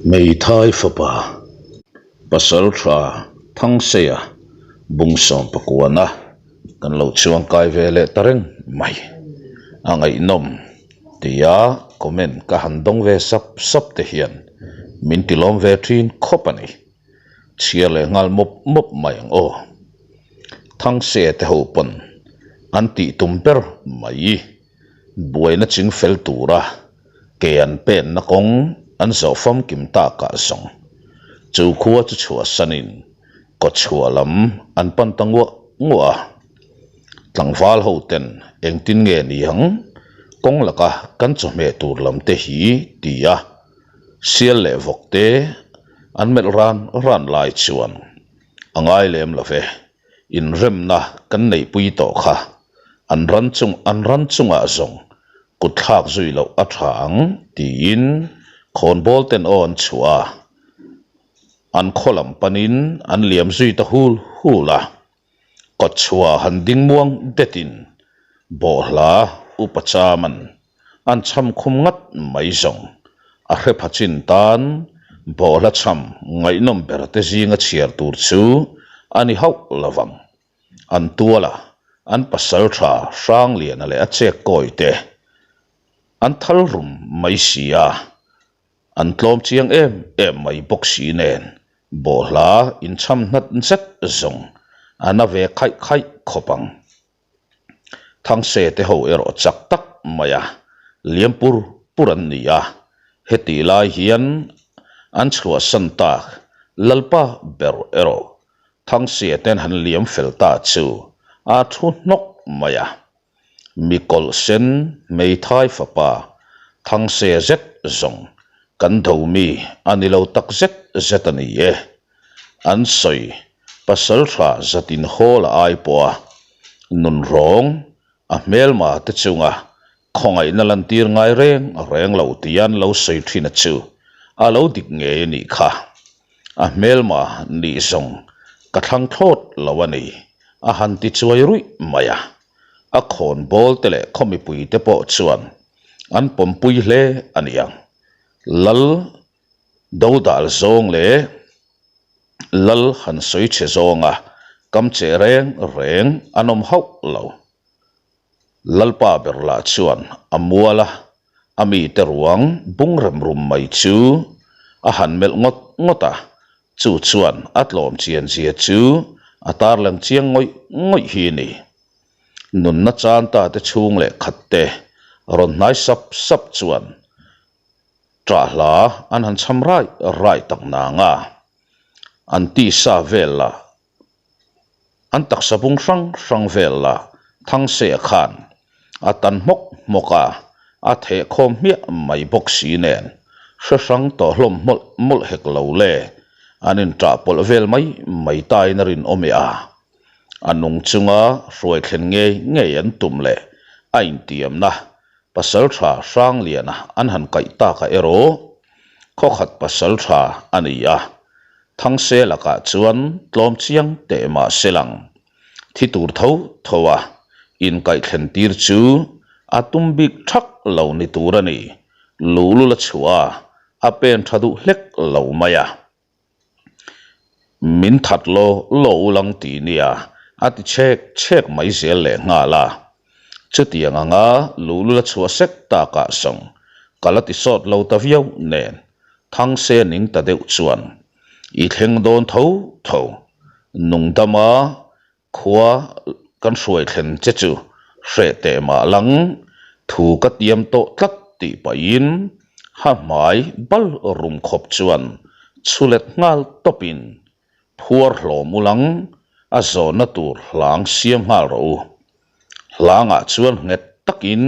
Hmeithai fapa Pasaltha Thangseia bungsawm pakuana kan lo chuangkai ve leh ta reng mai. A ngaihnawm tia comment ka han dawng ve sap sap te hian min tilawm ve thin khawp a ni. Chhiar leh nghal mawp mawp mai ang aw. Thangseia te ho pawn an tih tum ber mai. Buaina ching fel tura ke an penna kawng an zawh famkim takah zawng chu khua chu chhuahsanin kawchhuah lam an pan ta nguah nguah a. Tlangval ho ten engtin nge ni ang kawng laka kan chawhmeh tur lam te hi ti a sial leh vawk te an melh ran ran lai chuan a ngai lem lo ve. Inremna kan neihpui tawh kha an ran chung an ran chungah zawng kut thlak zui loh a tha ang tiin khawnbawl ten aw an chhuah a, an khaw lam panin an liam zui ta hul hul a. Kawtchhuah han ding muang detin bawhhla upa chaman an cham khum ngat mai zawng a hre pha chin tan bawhhla cham ngaihnawm ber te zinga chhiar tur chu a ni hauh lo vang. An tual a, an pasal tha Hrangliana leh a chek kawi te an thal rum mai si a, an tlawm chiang em em mai bawk si nen bawhhla incham hnat zet zawng a na ve khaih khaih khawp ang. Thangse te ho erawh chak tak mai a, liam pur pur an ni a, hetih lai hian an chhuahsan tak Lalpa ber erawh Thangse ten han liam fel ta chu a thu hnawk mai a, Mikawlh sen hmeithai fapa Thangse zet zawng kan do mi a ni lo tak zet zet a ni e. An sawi Pasaltha zatin hawl a ai pawh a, nunrawng a hmelma te chunga khawngaihna lantir ngai reng reng lo tih an lo sawi thin a chu a lo dik ngei a nih kha. A hmelma nih zawng ka thlang thlawt lo a ni, a han ti chuai ruih mai a. A khawn bawl te leh khaw mipui te pawh chuan an pawmpui hle a niang. Lal Dodal zawng leh Lal han sawi chhe zawnga kam che reng reng an awm hauh lo. Lalpa ber lah chuan a mual a, a mite ruang bung rem rum mai chu a han melh ngawt ngawt a, chu chuan a tlawm chian zia chu a tarlang chiang ngawih ngawih hi a ni. Nunna chan ta te chhung leh khat te rawn hnai sap sap chuan Ṭah hla an han cham rai rai tak nang a, an tisa vel lah, an taksa bung hrang hrang vel lah Thangseia khan a tan hmawk hmawk a, a theh khawm hmiah mai bawk si nen hre hrang tawh hlawm hmawlh mawlh hek lo le, an inṭah pawlh vel mai mai tain a rinawm e a. A nung chunga hruai thlen ngei ngei an tum leh a intiamna Pasaltha Hrangliana an han kaih taka erawh khawkhat pasaltha a ni a, Thangse lakah chuan tlawm chiang teh mah se lang. Thi tur tho tho a inkaihthlen tir chu a tum bik thak lo ni tur a ni. Luhlul a chhuah a, a pen tha duh hlek lo mai a. Min that law law ulang ti nia a ti chhek chhek mai zel leh nghal a. Chutiang anga luhlul a chhuah sek takah zawng ka la ti sawt lo ta viau nen Thangse ning ta deuh chuan i thleng dawn tho tho nungdama Khua kan hruai thlen che chu hreh teh mah lang, thu ka tiam tawh tlat tih pahin ha hmai bal rum khawp chuan chhulet nghal tawpin phuar hlawm u lang, a zawnna tur hlang siam nghal rawh u. Hlangah chuan nghet takin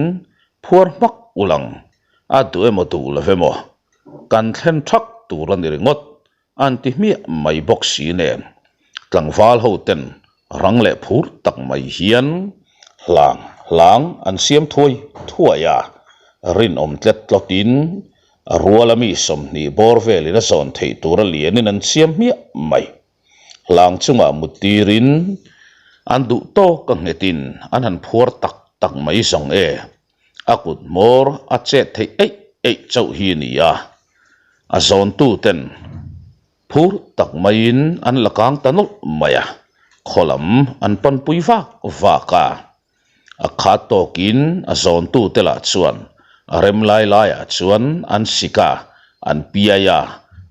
phuar hmak u lang, a duh emaw duh lo emaw kan thlen thak tur a ni ringawt An ti hmiah mai bawk si nen, tlangval ho ten rang leh phur tak mai hian hlang hlang an siam thuai thuai a, rinawm tlet tlawtin a ruala mi 20 bawr velin a zawn theih tura lianin an siam hmiah mai. Hlang chungah mut tirin an duh tawk a nghetin an han phuar tak tak mai zawng e. A kut hmawr a chet theih eih eih chauh hi a ni a. A zawntu ten phur tak maiin an la kang ta nawlh mai a, khaw lam an panpui vak vak a. A khat tawkin a zawntu te lah chuan a rem lai laiah chuan an sik a, an piai a,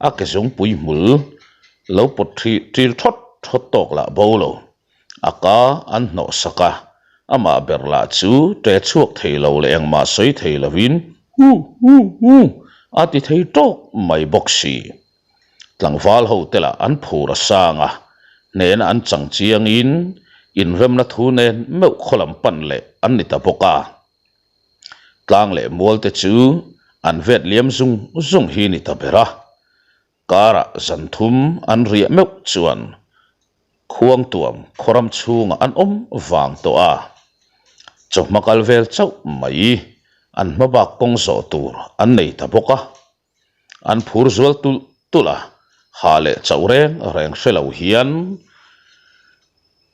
a ke zungpui hmul lo pawt ṭil thawt thawt tawk lah bo lo. A ka an hnawh sak a, amah ber lah chu ṭe chhuak thei lo leh engmah sawi thei lovin hu hu hu a ti thei ṭawk mai bawk si. Tlangval ho te lah an phur a sang a, hnena an chang chiangin inremna thu nen meuh khaw lam pan leh an ni ta bawk a. Tlang leh mual te chu an vet liam zung zung hi ni ta ber a. Karah zan thum an riah meuh chuan khuangtuam khawram chhungah an awm vang tawh a, chawhma kal vel chauh mai an hma bak kawng zawh tur an nei ta bawk a, an phur zual tulh tulh a, ha leh chauh reng reng hre lo hian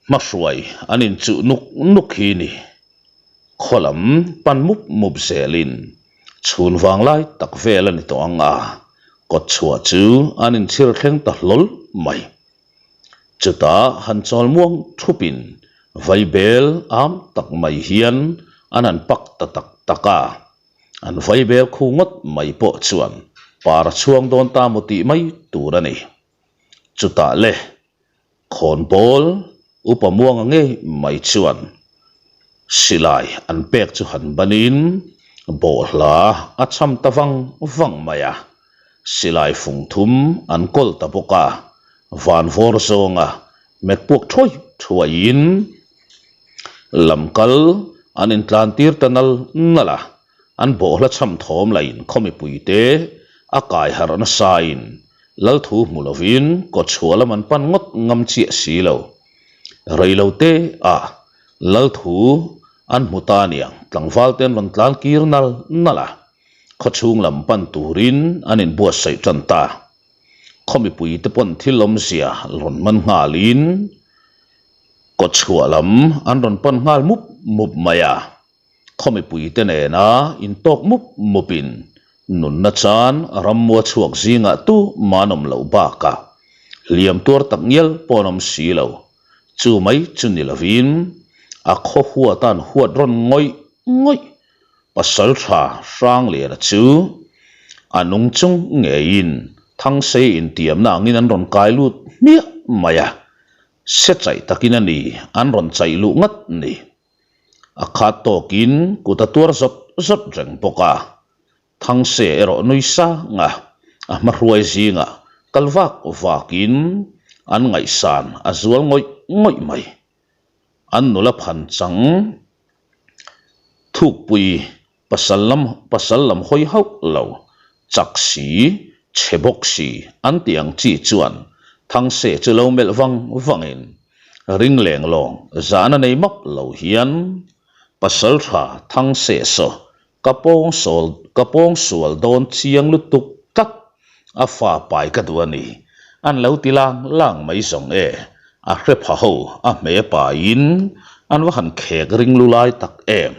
hmahruai an inchuh nuk nuk hi ni. Khaw lam pan mup mup zelin chhun vang lai tak vel a ni tawh ang a, kawt chhuah chu an inchhir thleng ta hlawl mai. Chutah han chawl muang thupin vaibel am tak mai hian an han pak ta tak tak a, an vaibel khu ngawt mai pawh chuan par a chhuang dawn ta maw tih mai tur a ni. Chutah le Khawnbawl upa muanga ngei mai chuan silai an pek chu han banin bawhhla a cham ta vang vang mai a, silai fung thum an kawl ta bawk a, van vawr zawnga hmet puak thuai thuaiin lam kal an intlan tir ta nal nal a. An bawhhla chham thawm lain khaw mipuite a kai harh nasain lal thu hmu lovin kawchhuah lam an pan ngawt ngam chiah si lo. Rei lo te ah lal thu an hmu ta aniang tlangval te an rawn tlan kir nal nal a, khaw chhung lam pan turin an inbuatsaih tan ta. Khaw mipuite pawn thil awmzia rawn man nghalin kawchhuah lam an rawn pan nghal mup mup mai a. Khaw mipuite nena intawk mup mupin nunna chan rammua chhuak zingah tu man awm loh bakah hliam tuar tak ngial pawh an awm si lo. Chu mai chu ni lovin a khaw huatan huat rawn ngawih ngawih pasal tha Hrangliana chu a nung chung ngeiin Thangsei intiamna angin an rawn kai lut hmiah mai a, se chaih takin a ni an rawn chaih luh ngat ni. A khat tawkin kut a tuar zawt zawt reng bawk a, Thangse erawh nui sang a, a hmahruai zingah kal vak vakin an ngaihsan a zual ngawih ngawih mai. An nula phan chang thukpui Pasal lam pasal lam hawi hauh lo, chak si, chhe bawk si an tih ang chi chuan Thangse chu lo melh vang vangin ring leng lawng zahna nei map lo hian Pasal tha Thangse saw ka pawng sawl ka pawng sual dawn chiang lutuk tlat a fa pai ka duh a ni an lo ti lang lang mai zawng e a hre pha ho a hme paiin an va han khek ring lu lai tak em.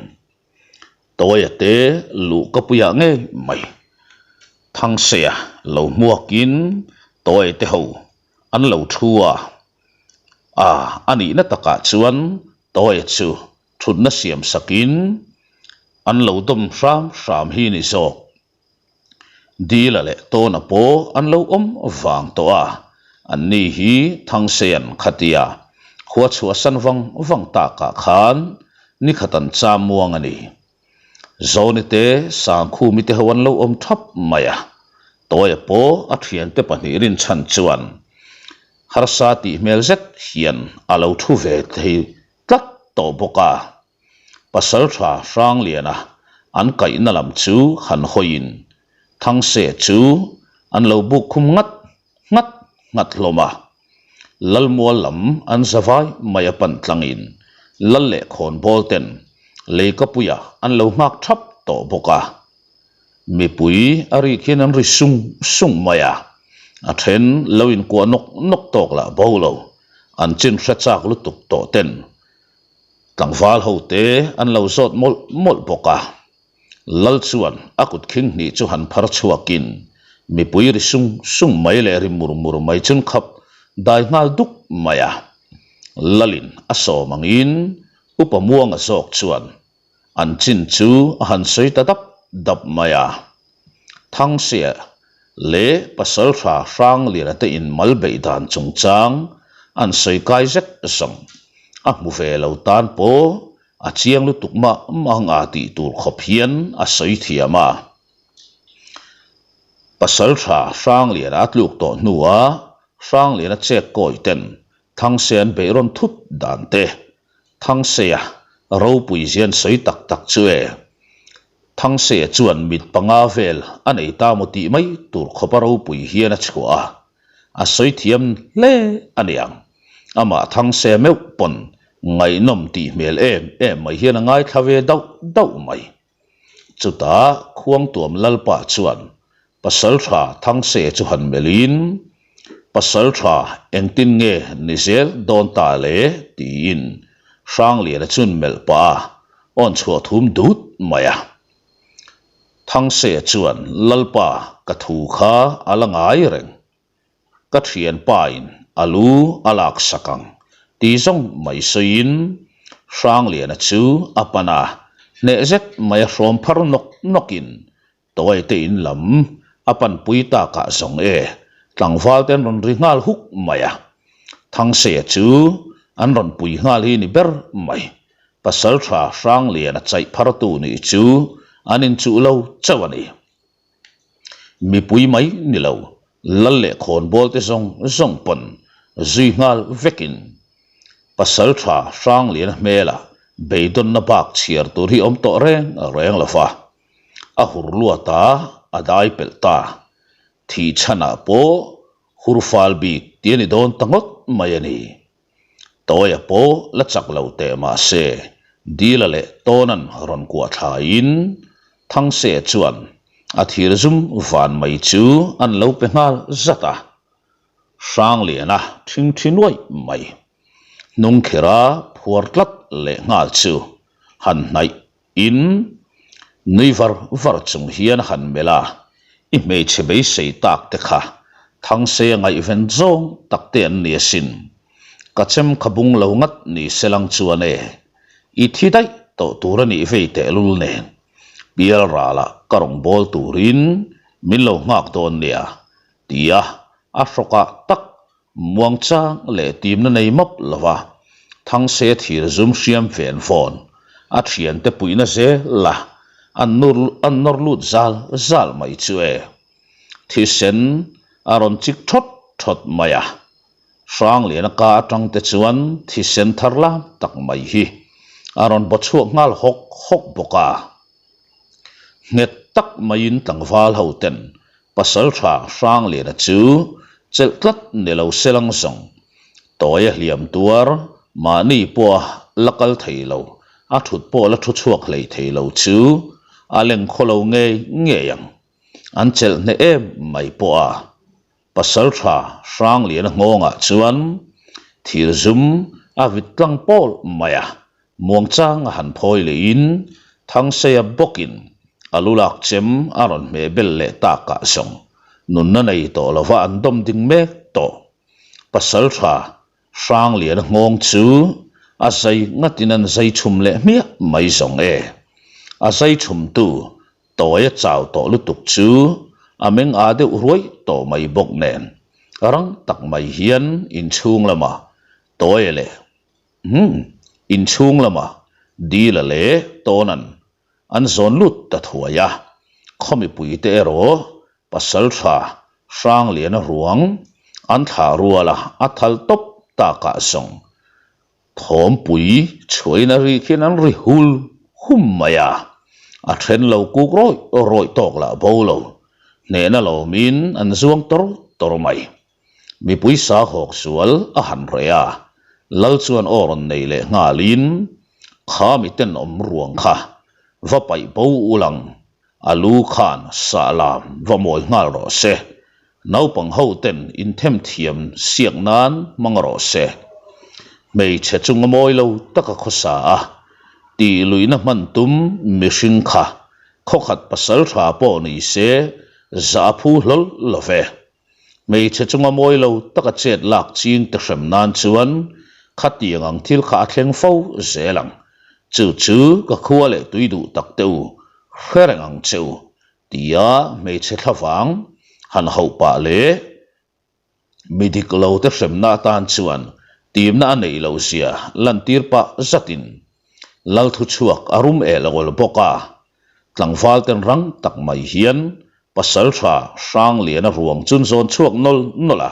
Tawia te luh ka puiah ngei mai. Thangseia lo hmuakin Tawia te ho an lo thu a, a a nihna takah chuan Tawia chu thutna siam sakin an lo dawm hram hram hi ni zawk. Dila leh Tawna pawh an lo awm vang tawh a, anni hi Thangsean khatia khua chhuahsan vang vang takah khan nikhat an cham muang a ni. Zawni te Sangkhumi te ho an lo awm thap mai a, Tawia pawh a thiante pahnih rinchhan chuan harsa tih hmel zet hian a lo thu ve thei tlat tawh bawk a. Pasalṭha Hrangliana an kaihna lam chu han hawiin Thangse chu an lo buk khum ngat nghat nghat hlawm a. Lalmual lam an zavai mai a pan tlangin Lal leh Khawnbawl ten Leikapuia an lo nghak thap tawh bawk a. Mipui a rik hian an ri sung sung mai a, a then lo inkuah nawk nawk tawk lah bo lo, an chin hre chak lutuk tawh ten Tlangval ho te an lo zawt mawlh mawlh bawk a, Lal chuan a kut khing hnih chu han phar chhuakin. Mipui ri sung sung mai leh ri mur mur mai chun khap dai nghal duk mai a. Lalin a sawm angin Upa Muanga zawk chuan an chin chu a han sawi ta dap dap mai a. Thangsia leh Pasaltha Hrangliana te in mal beih dan chungchang an sawi kai zet zawng a hmu ve lo tan pawh a chiang lutuk mah mah anga tih tur khawp hian a sawi thiam a. Pasaltha Hrangliana a tluk tawh hnuah Hrangliana chek kawi ten Thangse an beih rawn thut dan te, Thangseia ropui zian sawi tak tak chu e. Thangseia chuan mit panga vel a nei ta maw tih mai tur khawpa ropui hian a chhuah a, a sawi thiam hle a niang. Amah Thangseia meuh pawn ngaihnawm tih hmel em em mai hian a ngaithla ve dauh dauh mai. Chutah Khuangtuam Lalpa chuan Pasaltha Thangse chu han melhin, Pasaltha engtin nge ni zel dawn ta le? tiin Hrangliana chuan melh pah a, awn chhuah thum dut mai a. Thangse chuan Lalpa ka thu kha a la ngai reng. Ka thianpa in a lu a lak sak ang ti zawng mai sawiin Hrangliana chu a pan a, hneh zet mai a hrawm phar nawk nawk in Tawite te in lam a panpui takah zawng e tlangval te an rawn ri nghal huk mai a, Thangseia chu an rawn pui nghal hi ni ber mai. Pasaltha Hrangliana chaih phartu nih chu an inchuh lo chauh a ni. Mipui mai ni lo, lal leh khawnbawl te zawng zawng pawn zui nghal vekin Pasaltha Hrangliana hmelah beidawnna bak chhiar tur hi awm tawh reng reng lo va, a hur luat a, a dai pelh ta. Thih chhanah pawh hur fal bik ti a ni dawn ta ngawt mai a ni. Tawia pawh la chak lo teh mah se, Dila leh Tawnan rawn kuah thlaiin Thangse chuan a thir zum van mai chu an lo pe nghal zat a. Hrangliana thingthi nuaih mai hnungkhira phuar tlat leh nghal chu han hnaih In nui var var chung hian a han melh a, I hmeichhe beisei tak te kha Thangse a ngaihven zawng tak te an ni asin. Ka chem kha bung lo ngat ni se lang chuan e, i thi daih tawh tur a nih vei tehlul nen. Pial ralah ka rawn bawl turin min lo nghak dawn nia, tia a hrawkah tak Muangchang leh timna nei map lova Thangse thir zum hriam ven vawn a thiante puihna zel a an nur an nawr lut zal zal mai chu e. Thisen a rawn chik thawt thawt mai a, Hrangliana ka atang te chuan thisen thar lam tak mai hi a rawn baw chhuak nghal hawk hawk bawk a. Nghet tak maiin tlangval ho ten Pasaltha Hrangliana chu chelh tlat ni lo se lang zawng. Tawia hliam tuar mahni pawha la kal thei lo, a thut pawh la thu chhuak hlei thei lo chu a leng khaw lo ngei ngei ang. An chelh hneh em mai pawh a. Pasaltha Hrangliana nghawngah chuan thir zum a vit tlang pawl mai a, Muangchang a han phawi lehin Thangseia bawkin a lu lak chem a rawn hmeh bel leh takah zawng nunna nei tawh lova an dawm ding mek tawh. Pasaltha Hrangliana nghawng chu a zai ngatin an zai chhum leh hmiah mai zawng e. A zai chhumtu Tawia chau tawh lutuk chu a meng aa deuh ruai tawh mai bawk nen rang tak mai hian inchhung lamah Tawia leh Umm, inchhung lamah Dila leh Tawnan an zawn lut ta thuai a, khaw mipuite erawh Pasaltha Hrangliana ruang an thlah rual a, a thal tawp takah zawng thawmpui chhuain a rik hian an ri hul hum mai a, a then lo kuk rawih rawih tawk lah bo lo, hnehna lawmin an zuang tawr tawr mai. Mipui sa hawk sual a han reh a, Lal chuan aw rawn nei leh nghalin, Kha mi tenawm ruang kha va paih bo ul ang, a lu khan sah lam va mawi nghal rawh se, naupang ho ten inthem thiam siak nan hmang rawh se. Hmeichhe chunga mawi lo taka khawsa a, tih luihna hman tum mihring kha khawkhat pasal tha pawh ni se. Zah a phu hlawl lo ve. Hmeichhe chunga mawi lo taka chet lak ching te hrem nan chuan khatiang ang thil kha a thleng fo zel ang. Chu chu ka khua leh tui duh tak te u, hre reng ang che u, tia hmeichhe thlavang han hauh pah leh Mi dik lo te hremna atan chuan timna a neih loh zia lantir pah zatin Lal thuchhuak a rum el awl bawk a. Tlangval ten rang tak mai hian pasaltha Hrangliana ruang chun zawn chhuak nawlh nawlh a,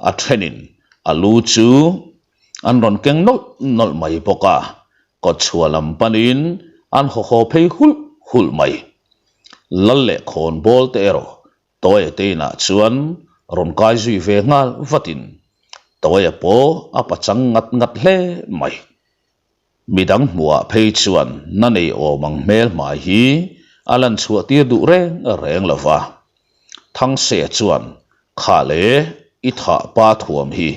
a thenin a lu chu an rawn keng nawlh nawlh mai bawk a, kawtchhuah lam panin an haw haw phei hulh hulh mai. Lal leh khawnbawl te erawh Tawia te inah chuan rawn kai zui ve nghal vatin Tawia pawh a pachang ngat ngat hle mai. Midang hmuhah phei chuan na nei awm ang hmel hmai hi a lan chhuah tir duh reng reng lo va. Thangseia chuan kha le i thah pa thuam hi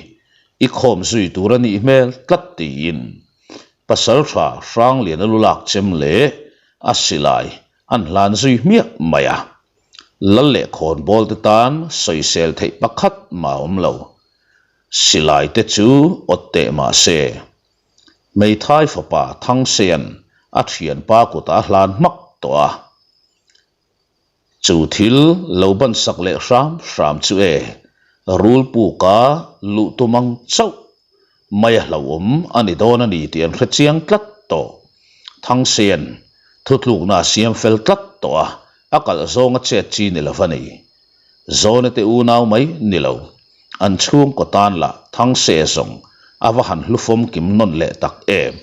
i khawm zui tur a nih hmel tlat tiin Pasaltha Hrangliana lu lak chem leh a silai an hlan zui hmiah mai a. Lal leh khawnbawl te tan sawisel theih pakhat mah a awm lo. Silai te chu awt teh mah se. Hmeithai fapa Thangsean a thianpa kutah a hlan hmak tawh a. Chu thil lo ban sak leh hram hram chu e, rul puka luh tum ang chauh mai a hlauhawm a ni dawn a ni tih an hre chiang tlat tawh. Thangsean thutlukna a siam fel tlat tawh a, a kalh zawnga chet chi ni lo va ni. Zawna te unau mai ni lo, an chhungkaw tan lah Thangse zawng a va han hlufawm kim nawn leh tak em.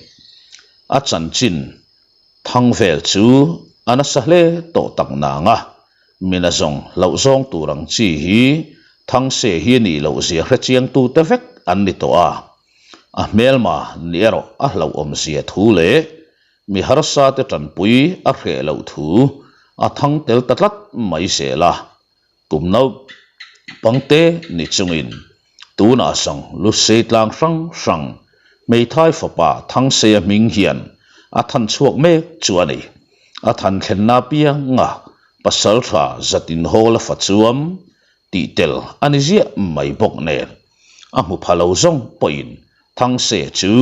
A chanchin Thang vel chu a nasa hle tawh tak nang a, mina zawng hlauh zawng tur ang chi hi Thangse hi a nih loh zia hre chiangtu te vek an ni tawh a. A hmelma ni erawh a hlauhawm zia thu leh mi harsa te tanpui a hreh loh thu a thang tel ta tlat mai zel a. Kum naupangte ni chungin Tunah zawng Lusei tlang hrang hrang hmeithai fapa Thangseia hming hian a than chhuak mek chu a ni. A than thlenna pianga pasaltha zatin hawl a fa chuam tih tel a ni ziah mai bawk nen a hmu pha lo zawng pawhin Thangseia chu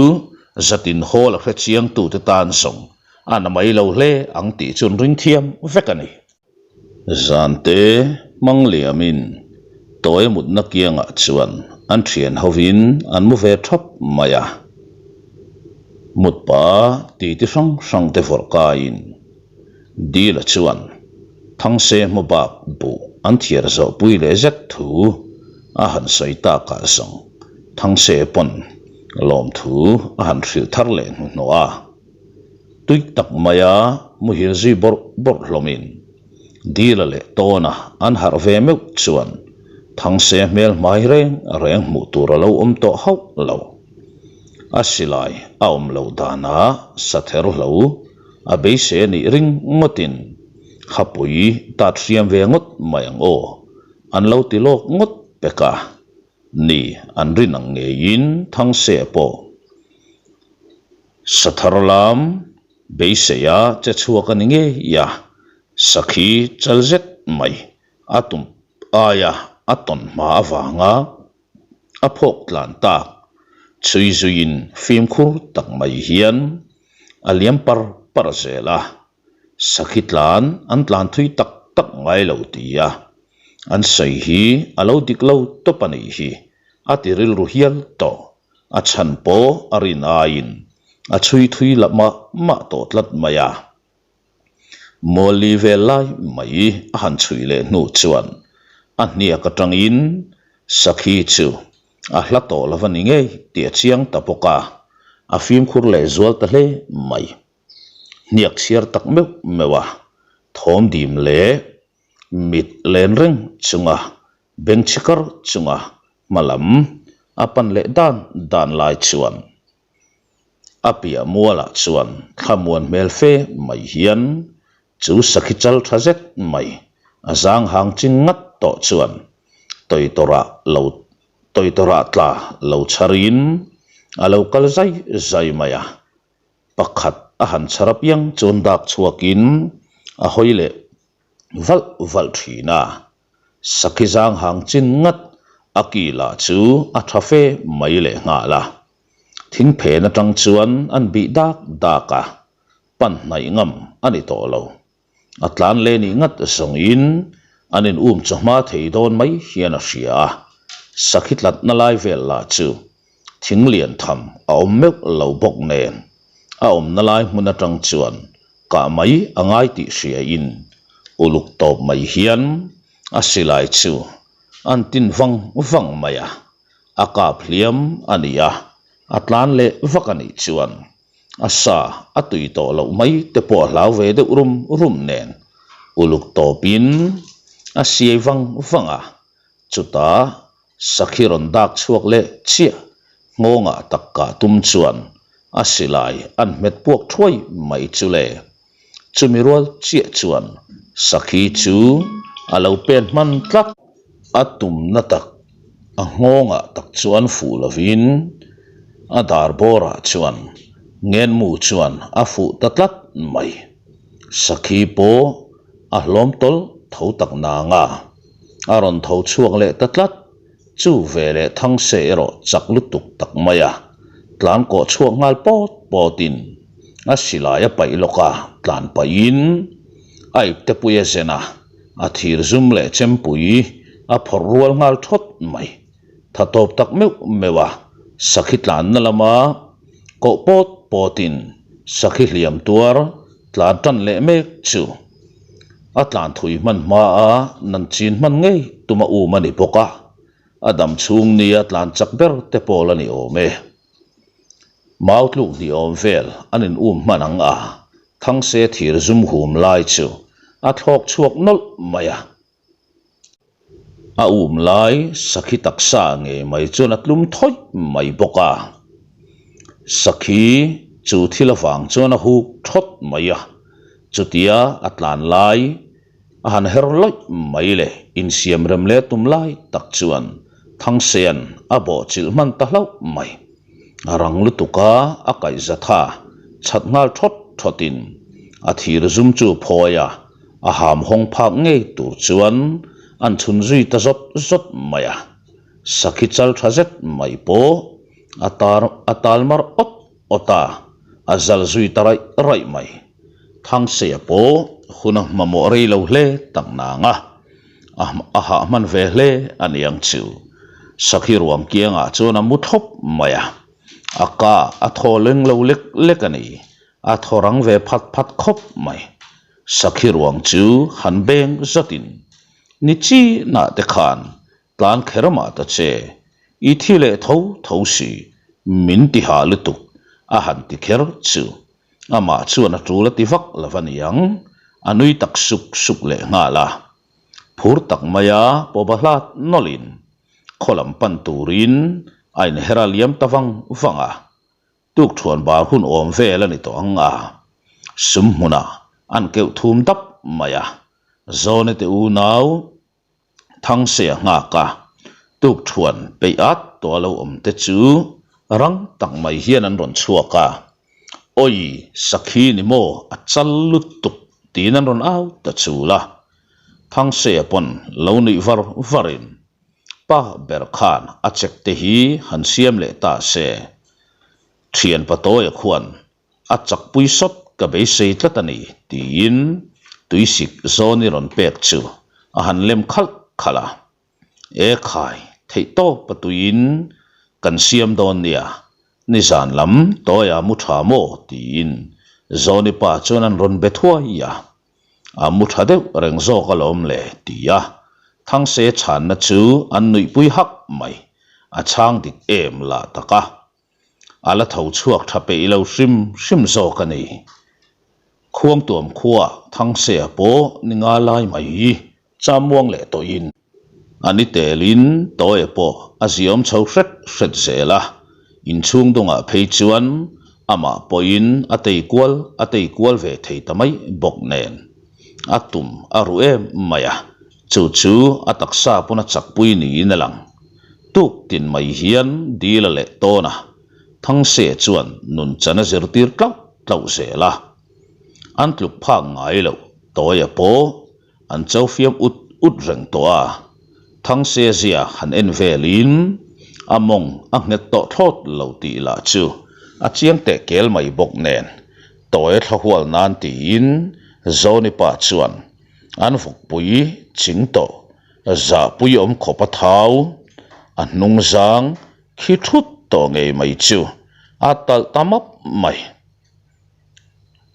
zatin hawl a hre chiangtute tan zawng a na mai lo hle ang tih chu an ring thiam vek a ni. Zante hmang liamin tawi mutna kiangah chuan an thian hovin an mu ve thap mai a. Mutpa titi hrang hrang te vawrh kaiin Dila chuan Thangse hmabak buh an thiar zawhpui leh zet thu a han sawi takah zawng Thangse pawn lawmthu a han hrilh thar leh hnuhnawh a. Tui tak maia muhil zui bawrh bawrh hlawmin Dila leh Tawna an harh ve meuh chuan Thangse hmel hmai reng reng hmuh tur a lo awm tawh hauh lo. A silai a awm loh danah sather hlo a beisei a nih ring ngawtin Hapui tat hriam ve ngawt mai ang aw an lo ti lawk ngawt pek a. Ni an rin ang ngeiin Thangse pawh Sathar lam beiseia che chhuak a ni ngei a, sakhi chal zet mai a tum aia a tawn hma avanga a phawk tlan tak chhui zuiin fimkhur tak mai hian a liam par par zel a, sakhi tlan an tlan thui tak tak ngai lo tia an sawi hi a lo dik lo tawp a nih hi a ti rilru hial tawh. A chhan pawh a rin aiin a chhui thui la mah mah tawh tlat mai a. Mualli vel lai mai a han chhui leh hnu chuan a hniak atangin Sakhi chu a hla tawh lo va ni ngei tih a chiang ta bawk a, a fimkhur leh zual ta hle mai. Hniak chhiar tak meuh meuh a, thawm dim leh mit len reng chunga Bengchhi kar chunga hma lam a pan leh dan dan lai chuan a piah mualah chuan thlamuan hmel fe mai hian chu sakhi chal tha zet mai a zang hang ching ngat tawh chuan tawitawrah lo tawitawrah tla lo chharin a lo kal zai zai mai a. Pakhat a han chhar apiang chuan dak chhuakin a hawi leh. valh valh thin a. Sakhi zang hang chin ngat a ki lah chu a tha fe mai leh nghal a. Thing phen atang chuan an bih dak dak a, pan hnaih ngam a ni tawh lo. A tlan leh nih ngat zawngin an in um chawhma thei dawn mai hian a hria a, sakhi tlatna lai vel lah chu thing lian tham a awm meuh lo bawk nen a awmna lai hmun atang chuan kah mai a ngai tih hriain uluk tawp mai hian a silai chu an tin vang vang mai a, a kap hliam a ni a, a tlan leh vak a nih chuan A sa a tui tawh loh mai te pawh a hlau ve deuh rum rum nen uluk tawpin a siai vang vang a, chutah sakhi rawn dak chhuak leh chiah nghawngah tak kah tum chuan a silai an hmet puak thuai mai chu le. Chumi rual chiah chuan sakhi chu a lo pen hman tlat. A tumna tak a nghawngah tak chuan fuh lovin a dar bawrah chuan ngenmu chuan a fuh ta tlat mai. Sakhi pawh a hlawm tawlh tho tak nang a, a rawn tho chhuak leh ta tlat. Chu ve leh Thangse erawh chak lutuk tak mai a, tlan kawh chhuak nghal pawt pawtin a silai a paih lawk a, tlan pahin a ipte pui a zen a, a thir zum leh chempui a phawrh rual nghal thawt mai. Tha tawp tak meuh meuh a, sakhi tlanna lama koh pawt pawtin sakhi hliam tuar tlan tan leh mek chu a tlan thui hman hma a, nan chin hman ngei tuma um a ni bawk a, a dam chhung nia tlan chak ber te pawl a ni awm e. Mau tluk hnih awm vel an in um hman ang a, Thangse thir zum hum lai chu a thlawk chhuak nawlh mai a. A um lai sakhi taksa ngei mai chuan a tlum thawih mai bawk a. Sakhi chu thil avang chuan a huk thawt mai a, chutia a tlan lai A han her lawih mai le, insiam rem leh tum lai tak chuan Thangsean a bawh chilh hman ta hlauh mai. A rang lutuk a, a kaih zatha chhat nghal thawt thawtin a thir zum chu phawi a, a ham hawng phak ngei tur chuan an chhun zui ta zawt zawt mai a. Sakhi chal tha zet mai pawh a tar a tal mar awt awt a, a zal zui ta raih raih mai. Thangseia pawh hun a hmamawh rei lo hle tak nang a, a hah hman ve hle a ni ang chu. Sakhi ruang kiangah chuan a mu thlawp mai a, a ka a thaw leng lo lek lek a ni, a thaw rang ve phat phat khawp mai. Sakhi ruang chu han beng zatin ni chinah te khan tlan kher mah ta che, i thi leh tho tho si, min ti hah lutuk a han ti kher chu. Amah chuan a tul a ti vak lo a niang, a nui tak suk suk leh nghal a. Phur tak maia pawba hlat nawlhin khaw lam pan turin a inher a liam ta vang vang a. Tukthuan bar hun awm vel a ni tawh ang a, sum hmunah an keuh thum dap mai a. Zawne te unau Thangse a nghak a, tukthuan peih at tawh a lo awm te chu rang tak mai hian an rawn chhuak a, Awi, sakhi ni maw a chal lutuk tiin an rawn au ta chul a. Thangse-a pawn lo nuih var varin pa ber khan a chek te hi han siam leh ta se, thian Patawia khuan A chakpui sawt ka beisei tlat a ni, tiin tuisik zawni rawn pek chu a han lem khalh khalh a. E khai, theih tawp a tuiin kan siam dawn nia, nizan lam tawia mu tha maw? tiin zawni pa chuan an rawn be thuai a. A mu tha deuh reng zawk alawm le, ti a Thangse chhanna chu an nuihpui hak mai, a chhang dik em lah tak a. A la tho chhuak tha peih lo hrim hrim zawk a ni. Khuangtuam khua Thangseia pawh ni nga lai mai hi chamuang leh tawhin a ni telin Tawia pawh a ziawm chho hret hret zel a, inchhung dungah phei chuan amah pawhin a tei kual a tei kual ve thei ta mai bawk nen a tum a ruh em mai a, chu chu a taksa pawn a chakpui niin a lang. Tuk tin mai hian dil a leh tawn a, Thangse chuan nun chan a zirtir tlauh tlauh zel a. An tluk phak ngai loh Tawia pawh an cho fiam ut ut reng tawh a. Thangse zia han en velin a mawng a nghet tawh thlawt lo tih lah chu a chiang teh kel mai bawk nen tawi thla hual nan tiin Zawni pa chuan an vawkpui ching tawh zahpui awm khawp a thau a hnung zang khi thut tawh ngei mai chu a talh ta map mai.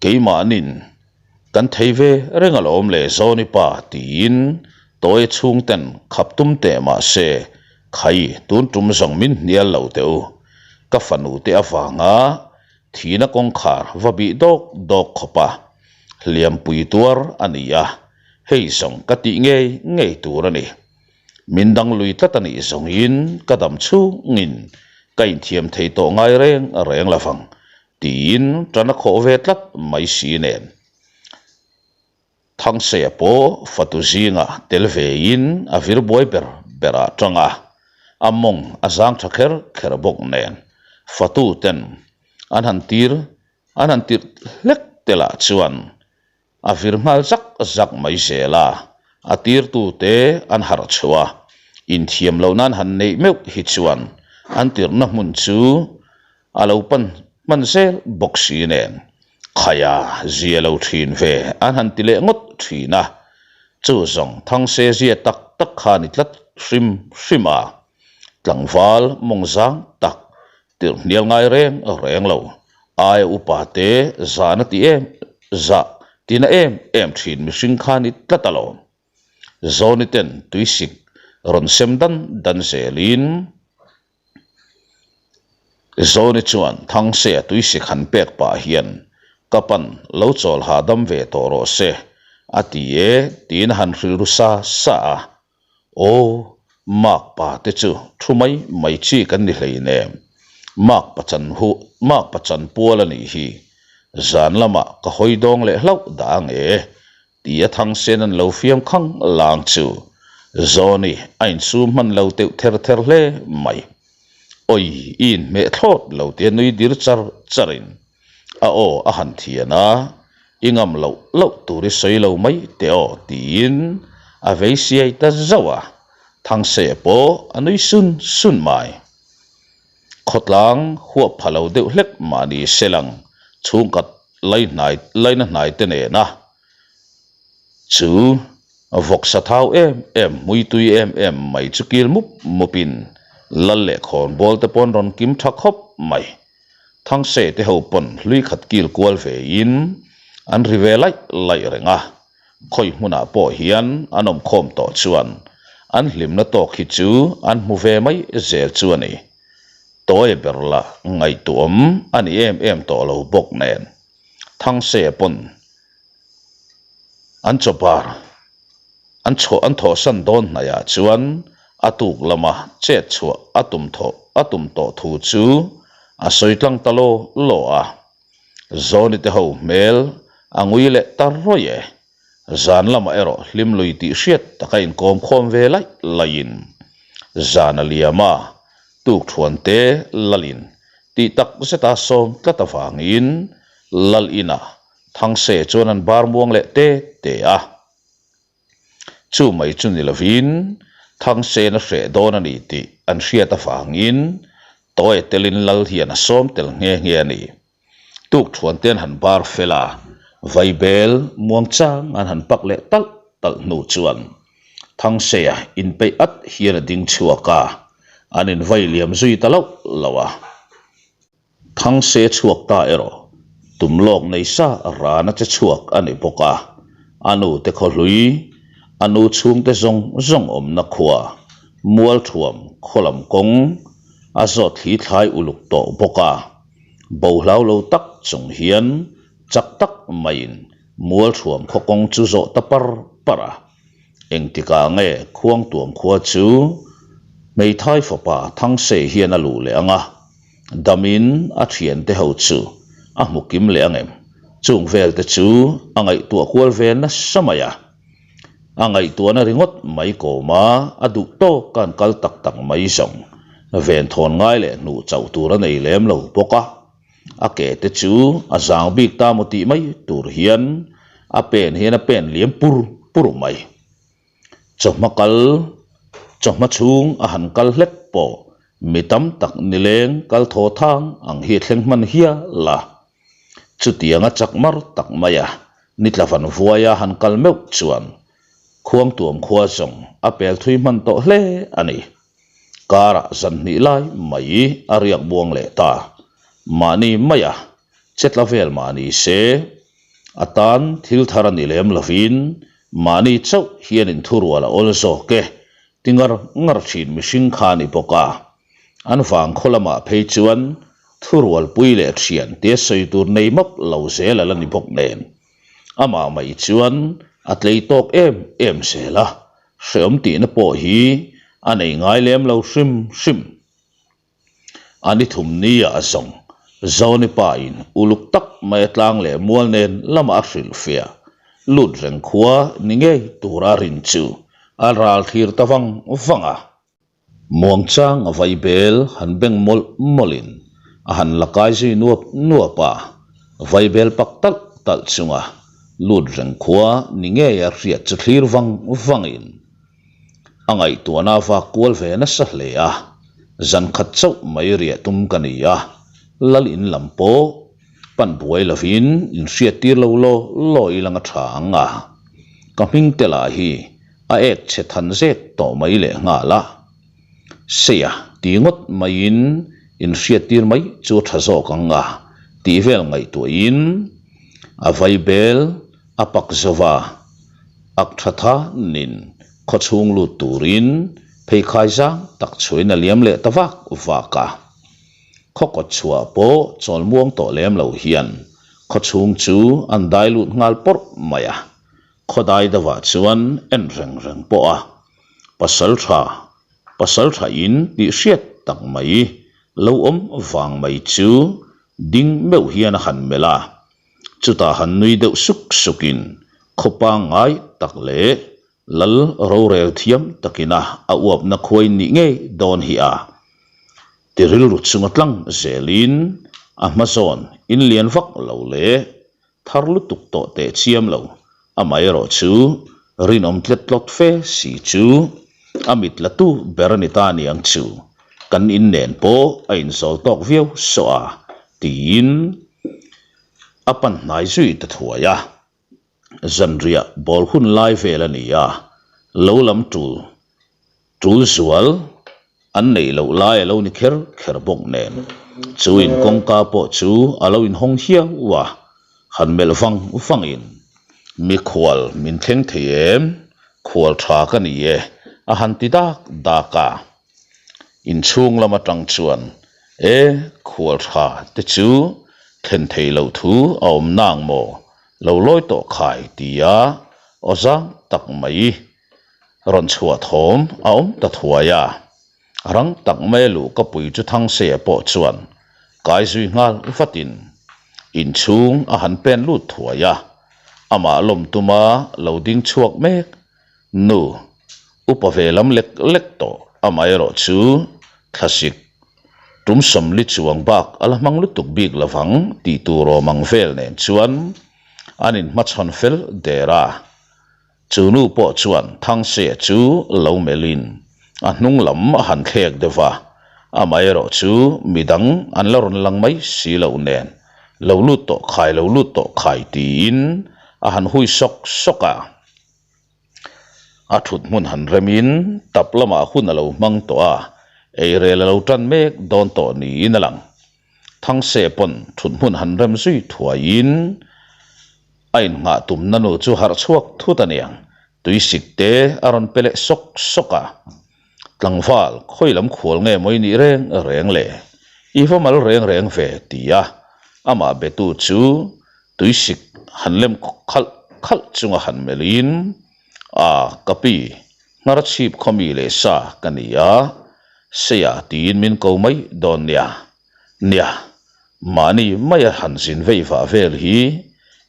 Keimahnin kan thei ve reng alawm le Zawni pa tiin tawi chhungten khap tum teh mah se khai tun tum zawng min hnial lo teh u. Ka fanu te avanga thihna kawngkhar va bih dawk dawk khawp a, hliampui tuar a ni a, hei zawng ka tih ngei ngei tur a ni. Min dang lui tlat a nih zawngin ka dam chhungin ka inthiam thei tawh ngai reng reng lo vang tiin tan a khawh ve tlat mai si nen. Thangseia pawh fatu zinga tel vein a vir buai ber ber ah tang a, a mawng a zang tha kher kher bawk nen fatu ten an han tir an han tirh hlek te lah chuan A vir nghal zak zak mai zel a, a tirtute an harh chhuah a, inthiam loh nan han neih meuh hi chuan an tirhna hmun chu a lo pan hman zel bawk si nen khaia zia lo thin ve an han ti leh ngawt thin a, chu zawng Thangse zia tak tak kha ni tlat hrim hrim a, tlangval mawng zang tak Tirh hnial ngai reng reng lo, aia upa te zahna ti em zah tina em em thin mihring kha ni tlat alawm. Zawni ten tuisik rawn sem dan dan zelin Zawni chuan Thangseia tuisik han pek pah hian ka pan lo chawl hahdam ve tawh rawh se a ti e tiin a han hrilh ru sa sa a. Aw, Mark pa te chu thu mai mai chi kan ni hleinem. Mark pachan hu, Mark pachan pual a nih hi. Zan lamah ka hawi dawng leh hlauh dah ang e, tia Thangsen an lo fiam khang lang chu Zawni a insum hman lo teuh ther ther hle mai. Awi, i inhmeh thlawt lo tia nui dir char charin A aw a han thian a, I ngam loh loh tur i sawi lo mai teh aw tiin a vei siai ta zauh a, Thangse pawh a nui sun sun mai. Khawtlang huap pha lo deuh hlek mahni selang chhungkhat laihnai laina hnai te nena chu vawksa thau em em hmuitui em em mai chu kil mup mupin lal leh khawnbawl te pawn rawn kim tha khawp mai. Thangse te ho pawn hlui khat kil kual ve in an ri ve laih laih reng a, khawi hmunah pawh hian an awm khawm tawh chuan an hlimna tawk hi chu an hmu ve mai zel chu a ni. Tawi ber lah ngaihtuahawm a ni em em tawh lo bawk nen Thangse pawn an chawpar An chhuah an thawhsan dawn hnaihah chuan a tuk lama chet chhuah a tum thawh a tum tawh thu chu a sawi tlang ta law law a. Zawni te ho hmel a ngui leh ta rawih e. Zan lamah erawh hlim lui tih hriat taka inkawm khawm ve laih laihin zan a liam a, tuk thuan te lalin tih tak zeta sawm tlat avangin lal inah Thangse chuan an bar muang leh te te a. Chu mai chu ni lovin Thangsen a hreh dawn a ni tih an hriat avangin Tawi telin Lal hian a sawm tel nghe nghe a ni. Tuk thuan te an han bar fel a, vaibel muang chang an han pak leh talh talh hnu chuan Thangseia inpeih at hian a ding chhuak a, an invai liam zui ta loh loh a. Thangse chhuak ta erawh tum lawk nei sa rana che chhuak a ni bawk a, a nu te khaw hlui, a nu chhungte zawng zawng awmna khua, Mualthuam khaw lam kawng a zawt thli thlai uluk tawh bawk a, bo hlau lo tak chung hian chak tak maiin Mualthuam khaw kawng chu zawh ta par par a. Engtikah nge Khuangtuam khua chu hmeithai fapa Thangse hian a luh leh ang a, damin a thiante ho chu a hmu kim leh ang em? Chung velte chu a ngaihtuah kual ve nasa mai a. A ngaihtuahna ringawt mai kawm a, a duh tawk a an kal tak tak mai zawng. Venthawn ngai leh hnuh chauh tur a nei lem lo bawk a. A ke te chu a zang bik ta maw tih mai tur hian a pen hian a pen liam pur pur mai. Chawhma kal, chawhma chhung a han kal hlek pawh mi tam tak nileng kal thaw thang ang hi a thleng hman hial a. Chutianga chak mar tak maia ni tla van vuaia han kal meuh chuan Khuangtuam khua zawng a pel thui hman tawh hle a ni. Karah zan hnih lai mai a riak buang leh ta. Mahni maia che tla vel mah ni se, a tan thil thar a ni lem lovin mahni chauh hian inthurual a awl zawk e ti ngar ngar thin mihring kha a ni bawk a. An vang khaw lamah phei chuan thurualpui leh thian tia sawi tur nei map lo zel a la ni bawk nen. Amah mai chuan a tlei tawk em em zel a, hreawm tihna pawh hi a nei ngai lem lo hrim hrim. A ni thum nia a zawng, Zawni pa in uluk tak mai a tlang leh mual nen lamah a hrilhfiah lut reng khua ni ngei tura rin chu a ral thlir ta vang vang a. Muangchang a vai bel han beng mawlh mawlhin a han la kai zui nuap nuap a, vai bel pak talh talh chunga lut reng khua ni ngei a hriat chu thlir vang vangin a ngaihtuahna a vak kual ve nasa hle a, zan khat chauh mai riah tum ka ni a, lal in lam pawh pan buai lovin in hriattir lo law law ilang a tha ang a, ka hming te lah hi a ek chhe than zek tawh mai leh nghal a, Seia ti ngawt maiin in hriattir mai chu a tha zawk ang a tih vel ngaihtuahin a vaibel a pak zo va, ak tha tha nin khawchhung lut turin pheikhai zang tak chhuain a liam leh ta vak vak a. Khaw kawt chhuah pawh chawl muang tawh lem lo hian khawchhung chu an dai lut nghal pawrh mai a. Khawdai deuhah chuan en reng reng pawh a, pasal tha, pasal tha in tih hriat tak mai lo awm vang mai chu ding meuh hian a han melh a, chutah han nui deuh suk sukin khaw pangngai tak leh lal rorel thiam takina a uapna khuai nih ngei dawn hi a ti rilru chunga tlang zelin a hmazawn inlian vak lo leh Thar lutuk tawh teh chiam lo, amaherawh chu rinawm tlet tlawt fe si chu a mit la tu ber a ni ta aniang chu, kan in nen pawh a inzawl tawk viau sawh a, tiin a pan hnai zui ta thuai a. Zanriah ball hun lai vel a ni a, lo lam tul Tul zual an neih loh lai a lo ni kher kher bawk nen chu in kawngka pawh chu a lo inhawng hiau a, han melh vang vangin, Mikhual min thleng thei em? Khual tha ka ni e, a han ti dak dak a. Inchhung lam atang chuan, E, khual tha te chu thlen thei loh thu a awm nang maw? Lo lawi tawh khai tia aw zang tak mai. Rawn chhuah thawm a awm ta thuai a, rang tak mai a luh ka pui chu Thangseia pawh chuan kai zui nghal vatin inchhung a han pen lut thuai a, amah lawm tuma lo ding chhuak mek nu upa ve lam lek lek tawh amaherawh chu thlasik tum sawmli chuang bak a la hmang lutuk bik lovang tih tur awm ang vel nen chuan an inhmachhawn fel der a. Chu nu pawh chuan Thangseia chu lo melhin a hnung lam a han thlek deuh va, amaherawh chu midang an la rawn lang mai si loh nen, lo lut tawh khai, lo lut tawh khai tiin a han hui sawk sawk a. A thut hmun han remin tap lamah hun a lo hmang tawh a, eirel a lo tan mek dawn tawh niin a lang. Thangse pawn thut hmun han rem zui thuaiin a innghah tumna nu chu harh chhuak thut a niang. Tuisik te a rawn pe leh sawk sawk a. Tlangval, khawi lam khual nge maw i nih reng reng le? I va mal reng reng ve, ti a. Amah betu chu tuisik han lem khalh khalh chunga han melhin, A, ka pi, nghar chhip khaw mi leh sa ka ni a, Seia tiin min ko mai dawn nia. Nia, mahni maia han zin vei vah vel hi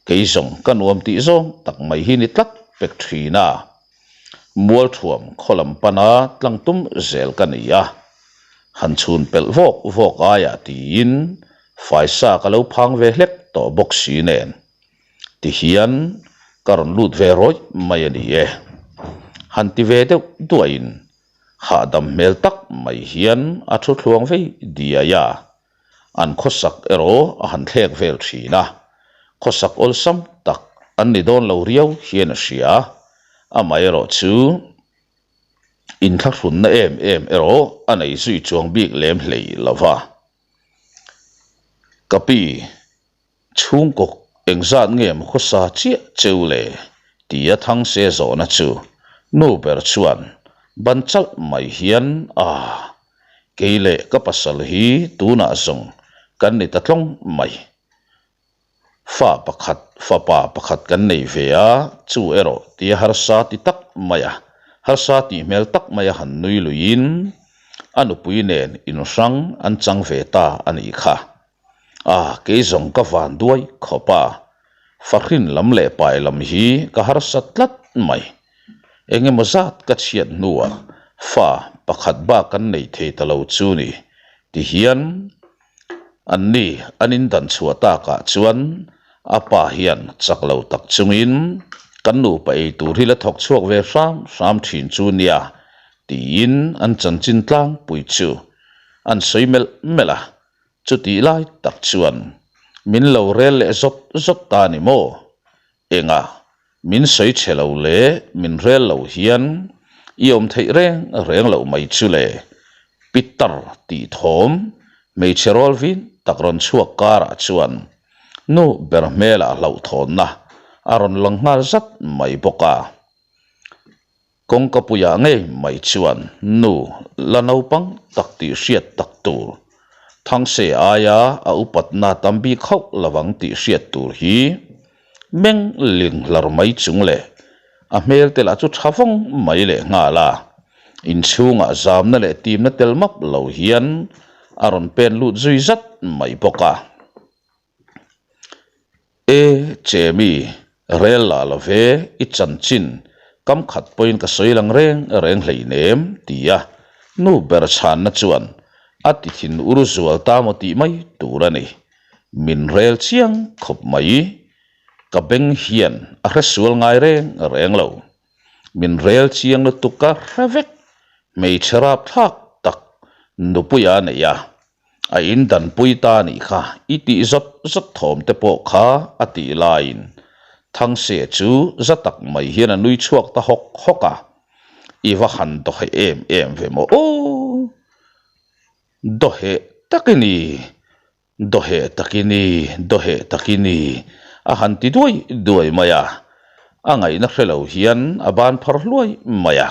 kei zawng ka nuam tih zawng tak mai hi ni tlat pek thin a. Mualthuam khaw lam pana tlang tum zel ka ni a, han chhun pelh vawk vawk aiah tiin faisa ka lo phang ve hlek tawh bawk si nen. Tihian ka rawn lut ve rawih mai a ni e. Han ti ve deuh duahin hahdam hmel tak mai hian a thu thluang vei diai a. An khawsak erawh a han thlek vel thin a, khawsak awlsam tak an ni dawn lo riau hian a hria. Amaherawhchu inthlahrunna em em erawh a nei zui chuang bik lem hlei lo va. Ka pi, chhungkaw engzat nge maw khawsa chiah cheu le? tia Thangse zawhna chu nu ber chuan ban chalh mai hian a, kei leh ka pasal hi tunah zawng kan ni ta tlawng mai. Fa pakhat, fapa pakhat kan nei ve a, chu erawh tia harsa ti tak mai a, harsa tih hmel tak mai a han nui luiin a nupui nen inhrang an chang ve ta a nih kha. A, kei zawng ka van duai khawp a, fahrin lam leh pai lam hi ka harsa tlat mai. Eng emaw zat ka chhiat hnuah fa pakhat bak kan nei thei ta lo chu ni, ti hian An ni an indan chhuah takah chuan a pa hian chak lo tak chungin kan nupa ei tur hi la thawk chhuak ve hram hram thin chu nia tiin an chanchin tlangpui chu an sawi melh melh a, chutih lai tak chuan min lo rel leh zawt zawt ta ni maw? Engah min sawi chhe lo leh min rel lo hian i awm theih reng reng loh mai chu le, Pitar tih thawm hmeichhe rawl vin tak rawn chhuak karah chuan nu ber hmelah hlauhthawnna a rawn lang nghal zat mai bawk a. Kawngka puiah ngei mai chuan nu la naupang tak tih hriat tak tur, Thangse aia a upatna tam bik hauh lovang tih hriat tur hi meng ling hlar mai chung leh a hmel te lah chu tha vawng mai leh nghal a, inchhungah zamna leh timna tel map lo hian a rawn pen lut zui zat mai bawk a. E Chemi, rel lah lo ve, i chanchin kam khat pawhin ka sawi lang reng reng hleinem, ti a nu ber chhanna chuan a ti thin ur zual ta maw tih mai tur a ni. Min rel chiang khawp mai. Ka beng hian a hresual ngai reng reng lo. Min rel chiang lutuk ka hre vek. Hmeichhe rapthlak tak nupuia a nei a. A in danpui ta anih kha i tih zawt zawt thawm te pawh kha a tih laiin Thangse chu za tak mai hian a nui chhuak ta hawk hawk a, I va han dawheh em em ve maw aw! Dawheh tak i ni, dawheh tak i ni, dawheh tak i ni a han ti duai duai mai a, a ngaihna hre lo hian a ban phar hluai mai a.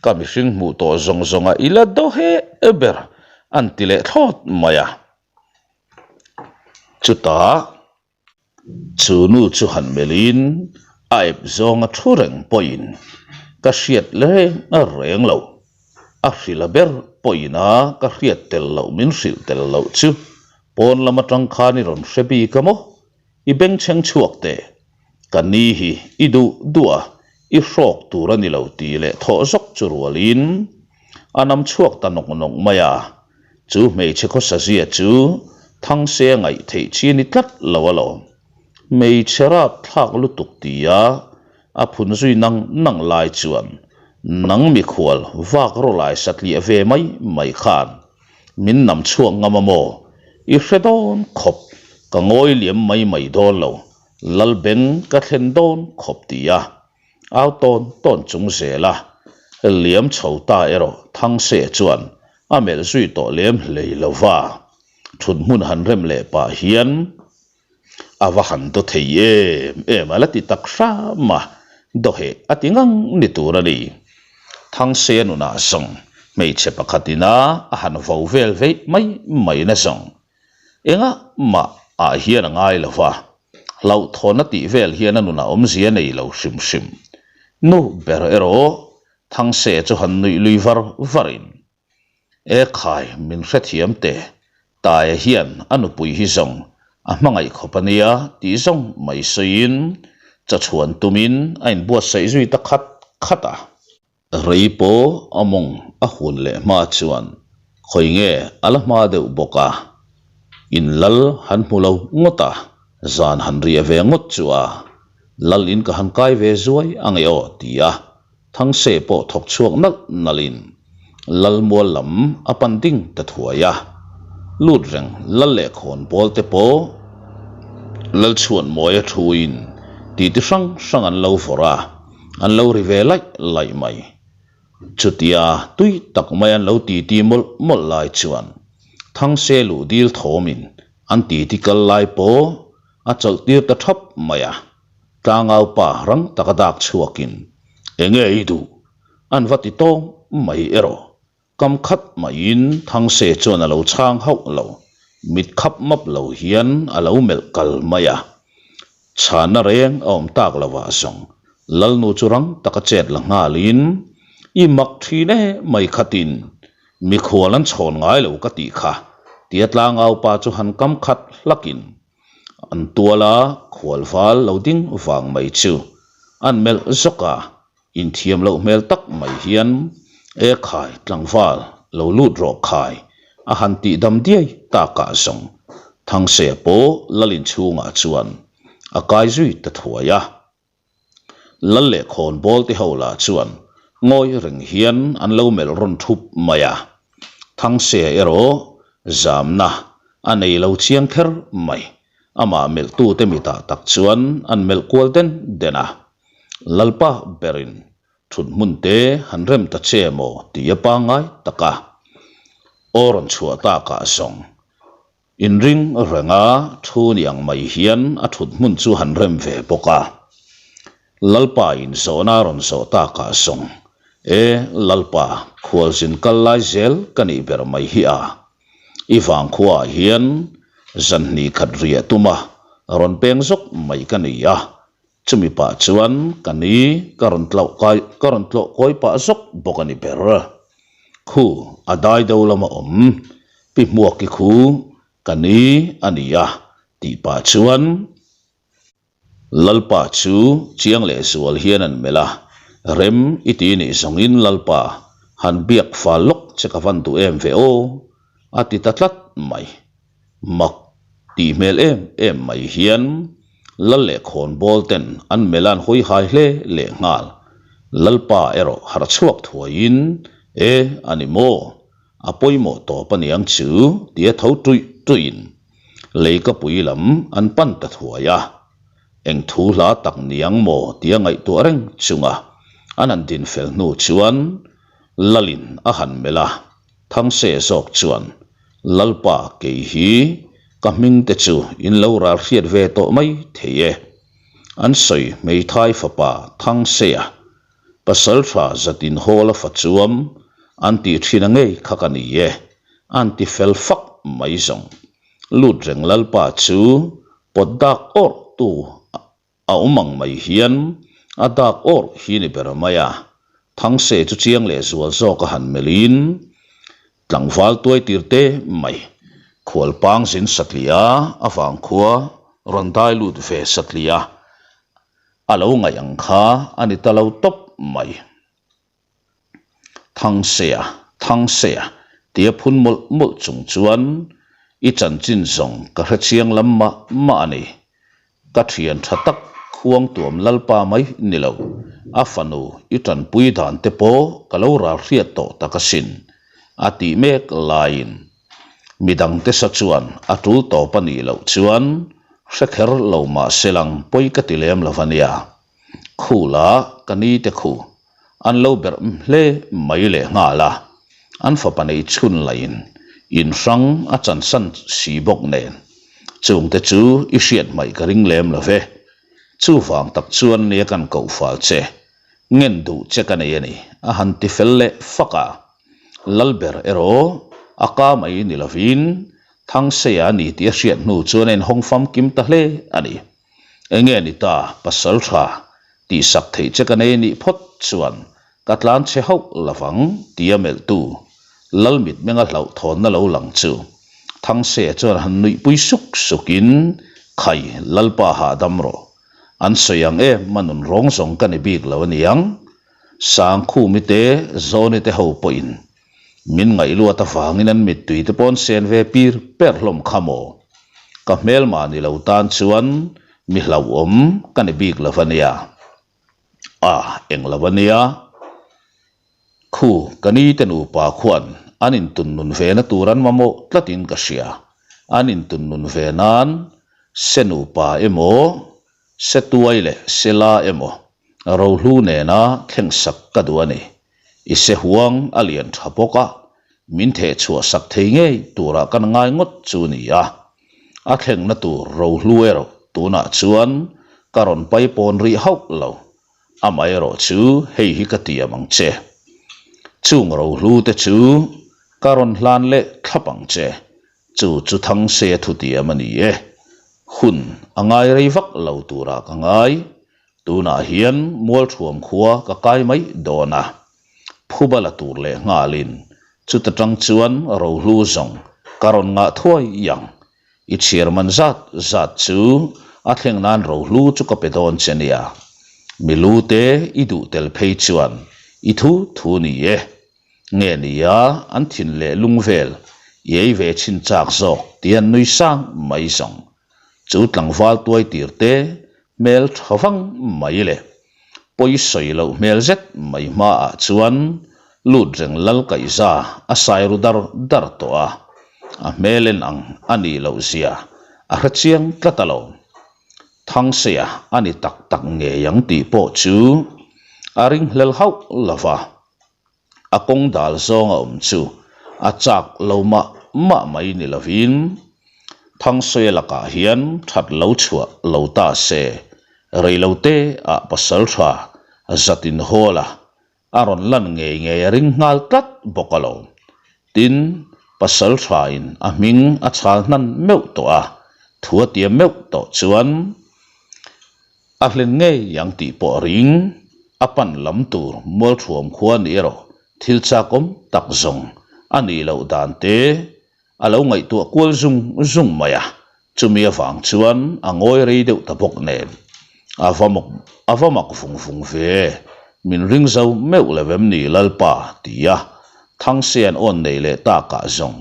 Ka mihring hmuh tawh zawng zawnga i la daw he ber an ti leh thlawt mai a. Chutah chu nu chu han melhin a ep zawnga thu reng pawhin ka hriat reng reng lo. A hrilh a ber pawhin a ka hriat tel loh min hrilh tel loh chu pawn lam atang khan i rawn hre bik a maw? I bengchheng chhuak teh, ka ni hi i duh duh a, i hrawk tur a ni lo tih leh thawh zawk chu rualin a nam chhuak ta nawk nawk mai a. Chu hmeichhe khawsazia chu Thangse a ngaih theih chi a ni tlat lo alawm. Hmeichhe rapthlak lutuk tia a phun zui nang nang lai chuan nang mikhual vak rawlai satliah ve mai mai khan Min nam chhuak ngam a maw? I hre dawn khawp, ka ngawi liam mai mai dawn lo, Lalbeng ka thlen dawn khawp ti a, au tawn tawn chung zel a, liam chho ta erawh Thangse chuan a melh zui tawh lem hlei lo va, thut hmun han rem leh pah hian A va han daw thei em em a la ti tak hram a, dawheh a ti ngang ni tur a ni. Thangse nunah zawng hmeichhe pakhat ina a han vo vel veih mai mai na zawng engah mah ah hian a ngai lo va, hlauhthawnna tih vel hian a nunah awmzia nei lo hrim hrim. Nu ber erawh Thangse chu han nuih lui var varin E khai, min hrethiam teh, Taia hian a nupui hi zawng a hmangaih khawp a nia tih zawng mai sawiin chawchhuan tumin a inbuatsaih zui ta khat khat a. Rei pawh a mawng a hun leh hma chuan khawi nge a la hma deuh bawk a, in lal han hmu lo ngawt a, zan han riah ve ngawt chu a, lal in ka han kai ve zuai ang e aw ti a. Thangse pawh thawk chhuak nalh nalhin Lalmual lam a pan ding ta thuai a. Lut reng Lal leh khawnbawl te pawh Lalchhuanmawia thuin titi hrang hrang an lo vawrh a, an lo ri ve laih laih mai. Chutia tui tak mai an lo titi mawlh mawlh lai chuan Thangse luh dil thawmin an titi kal lai pawh a chawlh tir ta thap mai a. Tlangau pa rang taka dak chhuakin, Enge i duh? An va ti tawng mai erawh. Kam khat maiin Thangse chuan a lo chhang hauh lo, mit khap map lo hian a lo melh kal mai a. Chhanna reng a awm tak lovah zawng Lalnu chu rang taka chet la nghalin, I mak thin e mai khatin, mikhual an chhawn ngai lo ka tih kha, tia tlangau pa chu han kam khat hlakin An tual a, khualval lo ding vang mai chu an melh zawk a, inthiam loh hmel tak mai hian, E khai, tlangval, lo lut rawh khai, a han tih dam diai takah zawng Thangse pawh Lalin chhungah chuan a kai zui ta thuai a. Lal leh khawnbawl te ho lah chuan ngawi reng hian an lo melh rawn thup mai a, Thangse erawh zamna a nei lo chiang kher mai, amah melhtute mitah tak chuan an melh kual den den a, Lalpa berin thut hmun te han rem ta che maw tih a pangngai tak a, aw rawn chhuah takah zawng Inring renga thu ni ang mai hian a thut hmun chu han rem ve bawk a. Lalpa in zawhna a rawn zawh takah zawng, E Lalpa, khualzin kal lai zel ka nih ber mai hi a. I vangkhuaah hian zan hnih khat riah tuma rawn peng zawk mai ka ni a. Chumi pah chuan ka ni ka rawn tlauh kai ka rawn tlawh kawi pah zawk bawk a ni ber. Khu a dai do lama awm pi hmuaki khu ka ni a ni a tih pah chuan Lalpa chu chiang leh zual hian an melh a, rem i ti nih zawngin Lalpa han biak fal lawk che ka van duh em ve aw a ti ta tlat mai. Mak tih hmel em em mai hian Lal leh khawnbawl ten an melh an hawi hai hle leh nghal. Lalpa erawh harh chhuak thuaiin, E, a ni maw? A pawimawh tawp a niang chu tia tho tuih tuihin leikapui lam an pan ta thuai a. Eng thu hla tak niang maw tia ngaihtuah reng chunga an han din fel hnu chuan Lalin a han melh a. Thangse zawk chuan, Lalpa kei hi ka hming te chu in lo ral hriat ve tawh mai thei e. An sawi hmeithai fapa Thangseia, Pasaltha Zatin Hall-a fa chuam an tih thin a ngei kha ka ni e, an ti fel fak mai zawng. Lut reng Lalpa chu pawt dak awrh tu A awm ang mai hian a dak awrh hi ni ber mai a, Thangse chu chiang leh zual zawk a han melhin tlangval tuai tir te mai khualpang zin satliah a vangkhua rawn dai lut ve satliah a lo ngaih ang kha a ni ta lo tawp mai. Thangseia, Thangseia tia phun mawlh mawlh chung chuan i chanchin zawng ka hre chiang lam mah mah a ni. Ka thian tha tak khuangtuam Lalpa mai ni lo, a fanu i tanpui dan te pawh ka lo ral hriat tawh tak asin, a tih mek laiin midangte sa chuan a tul tawp a nih loh chuan hre kher lo mah se lang pawi ka ti lem lo a nia. Khula ka ni te khu an lo berh hle mai leh nghal a, an fapa nei chhun lahin in hrang a chansan si bawk nen chungte chu i hriat hmaih ka ring lem lo ve. Chuvang tak chuan nia kan koh fal che, ngen duh che ka nei a ni a han ti fel leh fak a. Lalber erawh a ka mai ni lovin Thangseia a ni tih a hriat hnu chuan a inhawng famkim ta hle a ni. Enge ni ta, pasal tha tihsak theih che ka nei nih phawt chuan ka tlan chhe hauh lovang tia melhtu Lal mitmenga hlauhthawnna lo lang chu Thangse chuan han nuihpui suk sukin Khai, Lalpa hahdam rawh. An sawi ang em a nun rawng zawng ka ni bik lo aniang. Sangkhumi te Zawni te ho pawhin Min ngaihluat avangin an mittui te paw'n sen ve pir per hlawm kha maw? Ka hmelmah ni lo tan chuan mi hlauhawm ka ni bik lo a nia. A, eng lo a nia. Khu, ka ni te nupa khuan an intun nun ve na tur an mamawh tlatin ka hria. An intun nun ve nan se nupa emaw, se tuai leh se la emaw rohlu nena thleng sak ka duh a ni. I se huang a lian tha bawk a, min theh chhuah sak thei ngei turah kan ngai ngawt chu ni a. A thlengna tur rohlu erawh tunah chuan ka rawn paipawn rih hauh lo. Amaherawh chu hei hi ka tiam ang che. Chung rohlu te chu ka rawn hlan leh thlap ang che. Chu chu Thangseia thutiam a ni e. Hun a ngai rei vak lo turah ka ngai. Tunah hian Mualthuam khua ka kai mai dawn a. Phuba la tur leh nghalin chuta tang chuan rohlu zawng ka rawn ngah thuai ang. I chhiar man zat zat chu a thleng nan rohlu chu ka pe dawn che nia. Milu te i duh tel phei chuan i thu thu ni e. Nge nia an thin leh lung vel i ei ve chhin chak zawk ti an nui sang mai zawng. Chu tlangval tuai tir te hmel tha vang mai le. Pawi sawi loh hmel zet mai hmaah chuan lut reng lal kaihza a sai ru dar dar tawh a, a hmel en ang a nih loh zia a hre chiang tlat a lo. Thangseia a ni tak tak ngei ang tih pawh chu a ringhlel hauh lo va. A kawng dal zawng a awm chu a chak lo mah mah mai ni lovin Thangsawi lakah hian that lo chhuah lo ta se, reilote ah pasal tha zatin hawl a, a rawn lan ngei ngei a ring nghal tlat bawk a lo. Tin, pasal tha in a hming a chhal hnan meuh tawh a, thu a tiam meuh tawh chuan A hlen ngei ang tih pawh a ring. A pan lam tur Mualthuam khua ni erawh thil chakawm tak zawng a nih loh dan te a lo ngaihtuah kual zung zung mai a, chumi avang chuan a ngawi rei deuh ta bawk nen. A va mawk a va mak vung vung ve, min ring zo meuh lo em ni Lalpa? ti a Thangsean awn nei leh takah zawng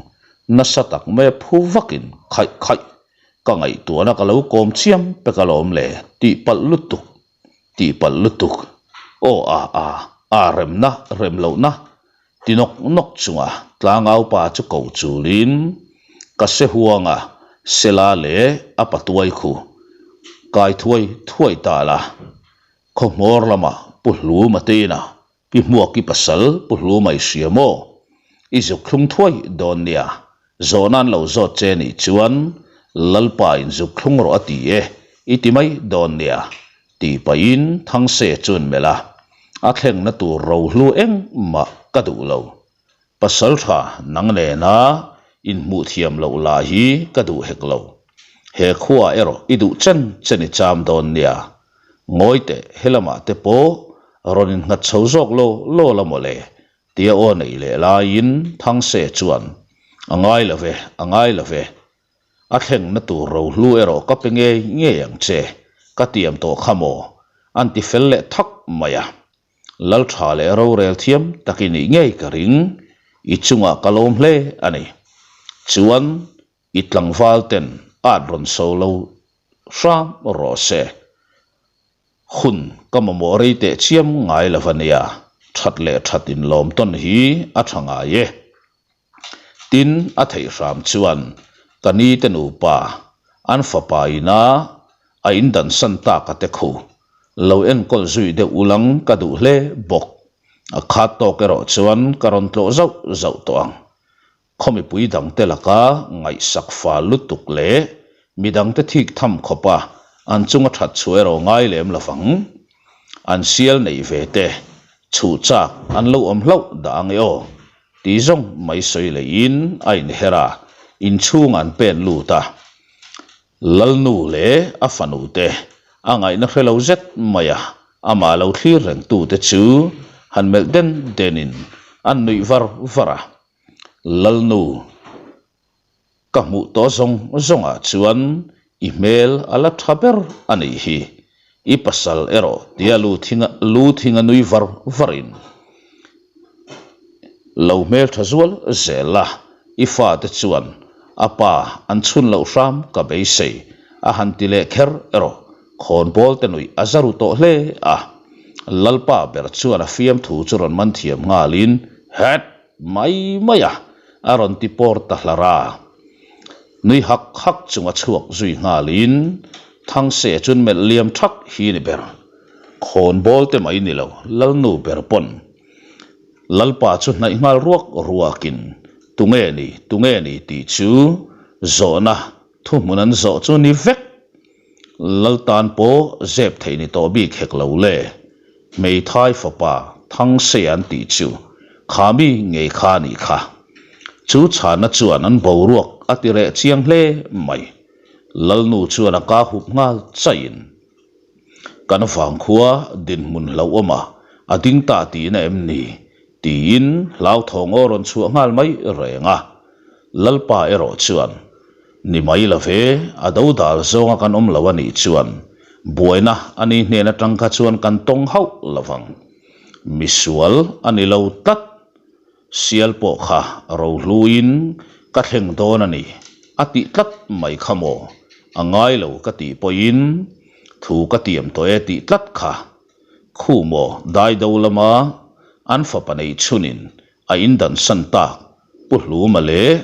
nasa tak mai a phu vakin khaih khaih Ka ngaihtuahna ka lo kawm chiam pek alawm le, tih palh lutuk, tih palh lutuk, aw a a, a remna, rem lohna ti nawk nawk chunga tlangau pa chu ko chulin ka se huanga Sela leh a patuai khu kai thuai thuai ta la, khaw hmawr lamah Pu Hluma teina Pi Hmuaki pasal Pu Hluma i hria maw? I zuk thlung thuai dawn nia, zawhna an lo zawt che nih chuan Lalpa in zuk thlung rawh a ti e, i ti mai dawn nia, tih pahin Thangse chuan melh a, a thlengna tur rohlu engmah ka duh lo. Pasal tha nang nena inhmuh thiam loh lah hi ka duh hek lo. He khuaah erawh i duh chen chen i cham dawn nia. Ngawi teh helamah te pawh rawn innghat chho zawk law law la mawle tia aw neih leh laiin Thangse chuan, A ngai lo ve, a ngai lo ve. A thlengna tur rohlu erawh ka pe ngei ngei ang che, ka tiam tawh kha maw? An ti fel leh thak mai a. Lal tha leh rorel thiam tak i nih ngei ka ring, i chungah ka lawm hle a ni. Chuan i tlangval ten at rawn so lo hram rawh se. Hun ka mamawh rei teh chiam ngai lo a nia, that leh that inlawm tawn hi a tha ngai e. Tin, a theih hram chuan ka ni te nupa an fapa ina a indansan tak a te khu lo enkawl zui deuh ulang ka duh hle bawk. A khat tawk erawh chuan ka rawn tlawh zauh zauh tawh ang. Khaw mipui dangte laka ngaihsak fal lutuk leh midangte thik tham khawpa an chunga that chhuah erawh ngai lem lovang. An sial neih ve te chhuh chak an lo awm hlauh dah ang e aw. Ti zawng mai sawi leiin a inher a, inchhung an pen lut a. Lalnu leh a fanu te a ngaihna hre lo zet mai a, amah lo thlir reng tu te chu han melh den den in an nuih var var a. Lalnu. Ka hmuh tawh zawng zawngah chuan i hmel a la tha ber a nih hi. I pasal erawh tia lu thinga lu thinga nui var varin lo hmel tha zual zel a, i fate chuan a pa an chhun loh hram ka beisei a han ti leh kher erawh khawnbawl te nuih a za ru tawh hle a. Lalpa ber chuan a fiamthu chu rawn man thiam nghalin, Het! Mai mai a! a rawn ti pawr ta hlar a. Nui hak hak chunga chhuak zui nghalin Thangse chuan melh liam thak hi ni ber. Khawnbawl te mai ni lo, Lalnu ber pawn Lalpa chu hnaih nghal ruak ruakin tunge ni, tunge ni tih chu zawhna thuhmun an zawh chu ni vek. Laltan pawh zep theih ni tawh bik hek lo le. Hmeithai fapa Thangse an tih chu kha mi ngei kha a nih kha. Chu chhana chuan an boruak a ti reh chiang hle mai. Lalnu chuan a ka hup nghal chaihin kan vangkhua dinhmun hlauhawma a ding ta tihna em ni? tiin hlauthawng aw rawn chhuah nghal mai reng a. Lalpa erawh chuan Ni mai lo ve, a do dal zawnga kan awm lo a nih chuan buaina a ni hnen atang kha chuan kan tawng hauh lo vang. Misual a ni lo tlat. Sial pawh kha rohluin ka thleng dawn a ni a tih tlat mai kha maw? A ngai lo ka tih pawhin thu ka tiam tawh e tih tlat kha. Khu maw daido lama an fapa neih chhunin a indansan tak Pu Hluma leh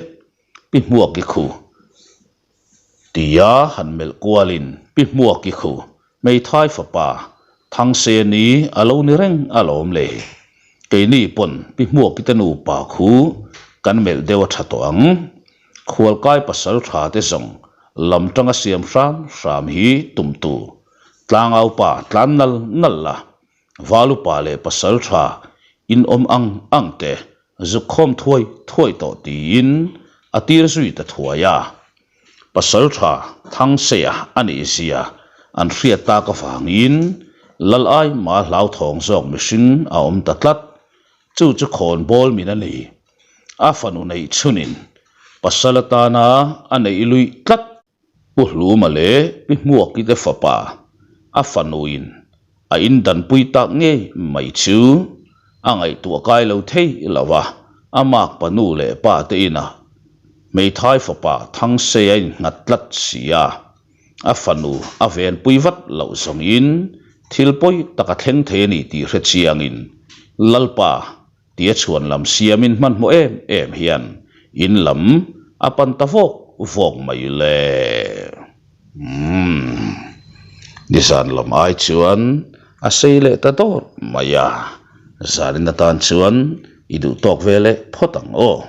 Pi Hmuaki khu tia han melh kualin Pi Hmuaki khu hmeithai fapa Thangseni a lo ni reng alawm le. Keini pawn Pi Hmuaki te nupa khu kan melh deuh a tha tawh ang. Khualkai pasal tha te zawng lam tanga siam hram hram hi tum tur. Tlangaupa tlan nal nal la, Valupa leh pasal tha in awm ang ang te Zuk khawm thuai thuai tawh tiin a tir zui ta thuai a. Pasal tha Thangseia a nih zia an hriat tak avangin Lal ai ma hlauthawng zawk mihring a awm ta tlat. Chu chu khawn bawl min a ni. A fanu neih chhunin pasal atana a neih luih tlat. Pu Hluma leh Pi Hmuaki te fapa a fanuin a indanpui tak ngei mai chu a ngaihtuah kai lo thei lo a, a makpa nu leh pa te inah hmeithai fapa Thangsei a innghat tlat si a, a fanu a venpui vat loh zawngin thil pawi tak a thleng thei a ni tih hre chiangin Lalpa Tia chhuan lam siamin hmanhmawh em em hian in lam a pan ta vawk vawk mai le. Umm. Nizan lam ai chuan a sei leh ta dawr mai a, zanin atan chuan i duh tawk ve leh phawt ang aw.